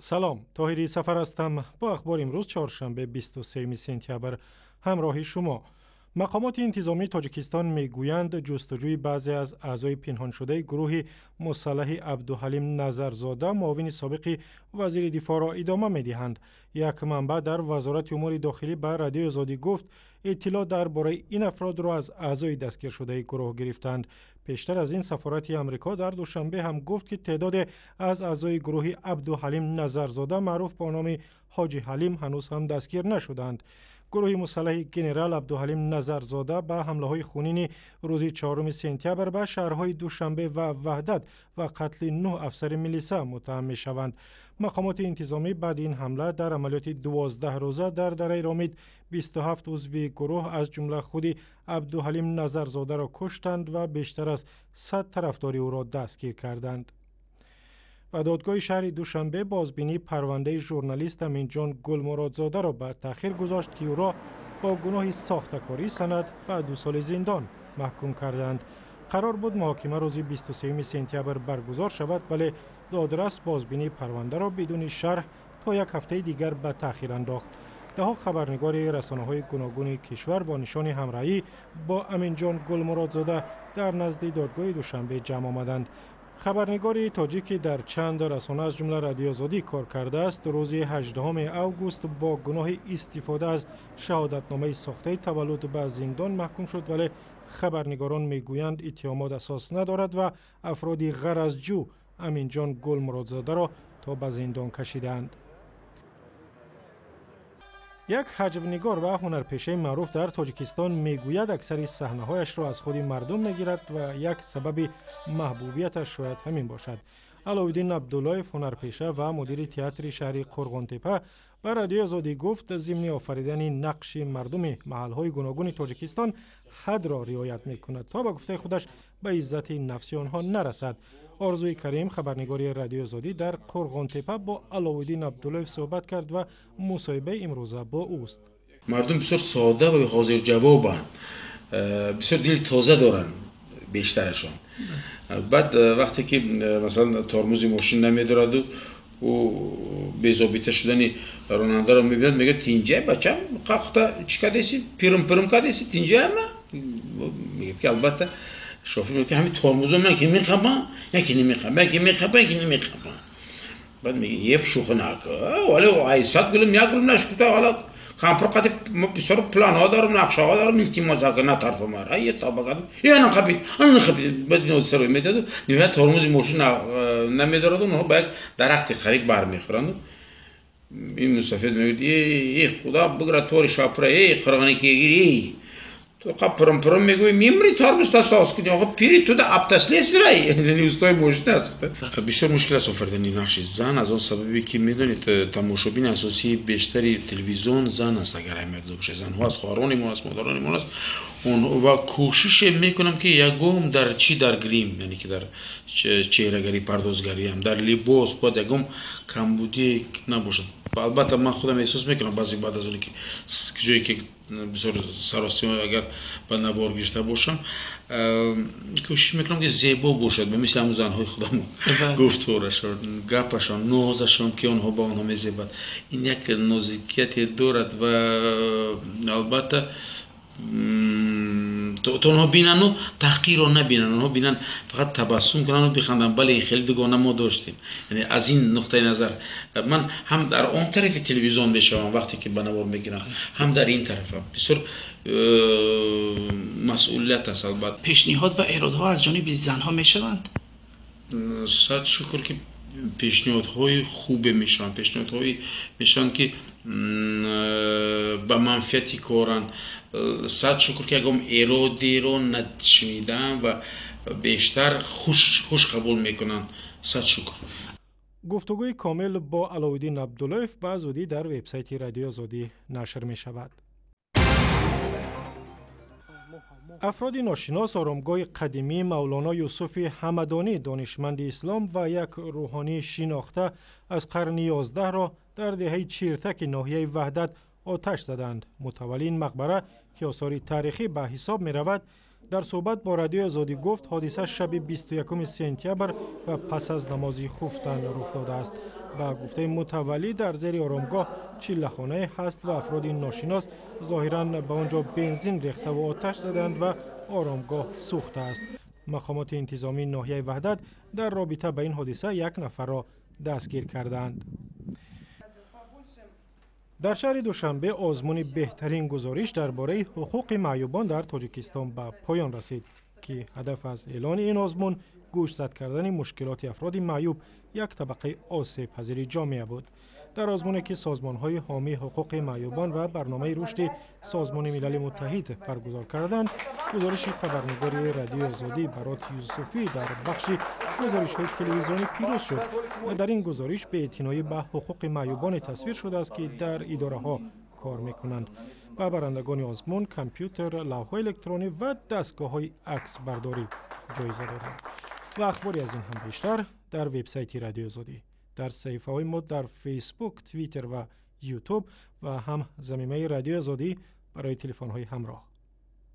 Салом, Тоҳири Сафар ҳастам. Бо ахбори имрӯз, чоршанбе, 23 сентябр, ҳамроҳи шумо. Мақомоти интизомии Тоҷикистон мегӯянд, ҷустуҷӯи баъзе аз аъзои пинҳоншудаи гурӯҳи мусаллаҳи Абдуҳалим Назарзода, муовини собиқи вазири дифоъро идома медиҳанд. Як манбаъ дар Вазорати умури дохилӣ ба Радиои Озодӣ гуфт, иттилоъ дар бораи ин афродро аз аъзои дастгиршудаи гурӯҳ гирифтанд. Пештар аз ин сафорати Амрико дар Душанбе ҳам гуфт, ки теъдоде аз аъзои гурӯҳи Абдуҳалим Назарзода, маъруф бо номи Ҳоҷи Ҳалим, ҳанӯз ҳам дастгир нашуданд. Гурӯҳи мусаллаҳи генерал Абдуҳалим Назарзода ба ҳамлаҳои хунини рӯзи 4 сентябр ба шаҳрҳои Душанбе ва Ваҳдат ва қатли 9 афсари милиса муттаҳам мешаванд. Мақомоти интизомӣ баъди ин ҳамла дар амалиёти 12 рӯза дар дараи Ромид 27 узви гурӯҳ, аз ҷумла худи Абдуҳалим Назарзодаро куштанд ва бештар аз 100 тарафдори ӯро дастгир карданд. Ва додгоҳи шаҳри Душанбе бозбинии парвандаи журналист Аминҷон Гулмуродзодаро ба таъхир гузошт, ки ӯро бо гуноҳи сохтакории санад ба 2 соли зиндон маҳкум карданд. Қарор буд муҳокима рӯзи 23 сентябр баргузор шавад, вале додрас бозбинии парвандаро бидуни шарҳ то як ҳафтаи дигар ба таъхир андохт. Даҳо хабарнигори расонаҳои гуногуни кишвар бо нишони ҳамроҳӣ бо Аминҷон Гулмуродзода дар назди додгоҳи Душанбе ҷамъ омаданд. Хабарнигори тоҷик, ки дар чанд расона, аз ҷумла Радиои Озодӣ, кор кардааст, рӯзи 18 август бо гуноҳи истифода аз шаҳодатномаи сохтаи таваллуд ба зиндон маҳкум шуд, вале хабарнигорон мегӯянд, иттиҳомот асос надорад ва афроди ғаразҷӯ Аминҷон Гулмуродзодаро то ба зиндон кашидаанд. Як ҳаҷвнигор ва ҳунарпешаи маъруф дар Тоҷикистон мегӯяд, аксари саҳнаҳояшро аз худи мардум мегирад ва як сабаби маҳбубияташ шояд ҳамин бошад. Аловиддин Абдуллоев, ҳунарпеша ва мудири театри шаҳри Қурғонтепа, ба Радиои Озодӣ гуфт, зимни офаридани нақши мардуми маҳалҳои гуногуни Тоҷикистон ҳадро риоят мекунад, то ба гуфтаи худаш ба иззати нафси онҳо нарасад. Орзуи Карим, хабарнигори Радиои Озодӣ дар Қурғонтепа, бо Аловиддин Абдуллоев суҳбат кард ва мусоҳибаи имрӯза бо ӯст. Мардум бисёр сода ва ҳозирҷавобанд, бисёр дили тоза доранд бештарашон. Баъд вақте ки, масалан, тормози мошин намедораду ӯ безобита шудани ронандаро мебинад, мегӯяд: «Тинҷа, бачам, қахта чӣ кардеси, пирм пирм кардеси, тинҷаама?» Мегӯяд ки албатта шофер мегӯяд ки ҳамин тормозо ман ки меқабам, яке намеқабам, яке меқабам, яке намеқабам. Баъд мегӯяд: «Еп, шӯхӣ нака, вале айсад гулм як гулм нашкута, ҳала кампир қати бисёр планҳо дорам, нақшаҳо дорам, илтимос ака, натарфа мара е таба кардам, е ана қапид, ана қапид». Баъд ин ҳодиса рӯй медиҳаду ниҳоят тормози мошин намедораду онҳо ба як дарахти қариб бармехӯранду ин мусафир мегӯяд: «Э, худо бигирад тори шапра, э қирғини кегир, эй ту қа пирм пирм мегӯӣ, мемри, тормоз та соз кунӣ, охо пири туда аптаслесирай». Яъне устои мошин аст. Бисёр мушкил аст офаридани нақши зан, аз он сабабе ки, медонед, тамошобини асосии бештари телевизион зан аст. Агар аҳамият дода бошад, занҳо аз хоҳарони мо аст, модарони мо аст ва кӯшише мекунам, ки ягон дар чӣ, дар грим, яъне ки дар чеҳрагарӣ, пардозгариам, дар либос бояд ягон камбудие набошад. Албатта, ман худам эҳсос мекунам баъзе баъд аз оне ки ҷое ки бисёр саросима агар ба навор гирифта бошам, кӯшиш мекунам, ки зебо бошад, ба мисли ҳамун занҳои худамо, гуфторашон, гапашон, нозашон, ки онҳо ба онҳо мезебад. Ин як нозикияте дорад ва албатта то онҳо бинанду таҳқирро набинанд, онҳо бинанд, фақат табассум кунанду биханданд: «Бале, хеле дугона мо доштем». Яъне аз ин нуқтаи назар ман ҳам дар он тарафи телевизион мешавам, вақте ки ба навор мегирам, ҳам дар ин тарафа бисёр масъулият аст, албатта. Пешниҳод ва эродҳо аз ҷониби занҳо мешаванд? Сад шукр, ки пешниҳодҳои хубе мешаванд, пешниҳодҳое мешаванд, ки ба манфиати коранд. Сад шукр, ки ягон эродеро нашунидам ва бештар хуш қабул мекунанд, сад шукр. Гуфтугӯи комил бо Аловиддин Абдуллоев ба зудӣ дар вебсайти Радиои Озодӣ нашр мешавад. Афроди ношинос оромгоҳи қадимии Мавлоно Юсуфи Ҳамадонӣ, донишманди ислом ва як рӯҳонии шинохта аз қарни 11-ро дар деҳаи Чиртаки ноҳияи Ваҳдат оташ заданд. Мутавалли ин мақбара, ки осори таърихӣ ба ҳисоб меравад, Дар суҳбат бо Радиои Озодӣ гуфт, ҳодиса шаби 21 сентябр ва пас аз намози хуфтан рух додааст. Ба гуфтаи мутаваллӣ, дар зери оромгоҳ чиллахонае ҳаст ва афроди ношинос зоҳиран ба он ҷо бензин рехтаву оташ заданд ва оромгоҳ сӯхтааст. Мақомоти интизомии ноҳияи Ваҳдат дар робита ба ин ҳодиса як нафарро дастгир кардаанд. Дар шаҳри Душанбе озмуни беҳтарин гузориш дар бораи ҳуқуқи маъюбон дар Тоҷикистон ба поён расид, ки ҳадаф аз эълони ин озмун гӯшзад кардани мушкилоти афроди маъюб, як табақаи осебпазири ҷомеа буд. Дар озмуне, ки созмонҳои ҳомии ҳуқуқи маъюбон ва Барномаи рушди Созмони Милали Муттаҳид баргузор карданд, гузориши хабарнигори Радиои Озодӣ Барот Юсуфӣ дар бахши гузоришҳои телевизионӣ пирӯз шуд. Дар ин гузориш беэътиноӣ ба ҳуқуқи маъюбоне тасвир шудааст, ки дар идораҳо кор мекунанд. Ба барандагони озмун компютер, лавҳҳои электронӣ ва дастгоҳҳои аксбардорӣ ҷоиза доданд. Ва ахбори аз ин ҳам бештар дар вебсайти Радиои Озодӣ, дар саҳифаҳои мо дар Фейсбук, Твиттер ва Ютуб ва ҳам замимаи Радиои Озодӣ барои телефонҳои ҳамроҳ.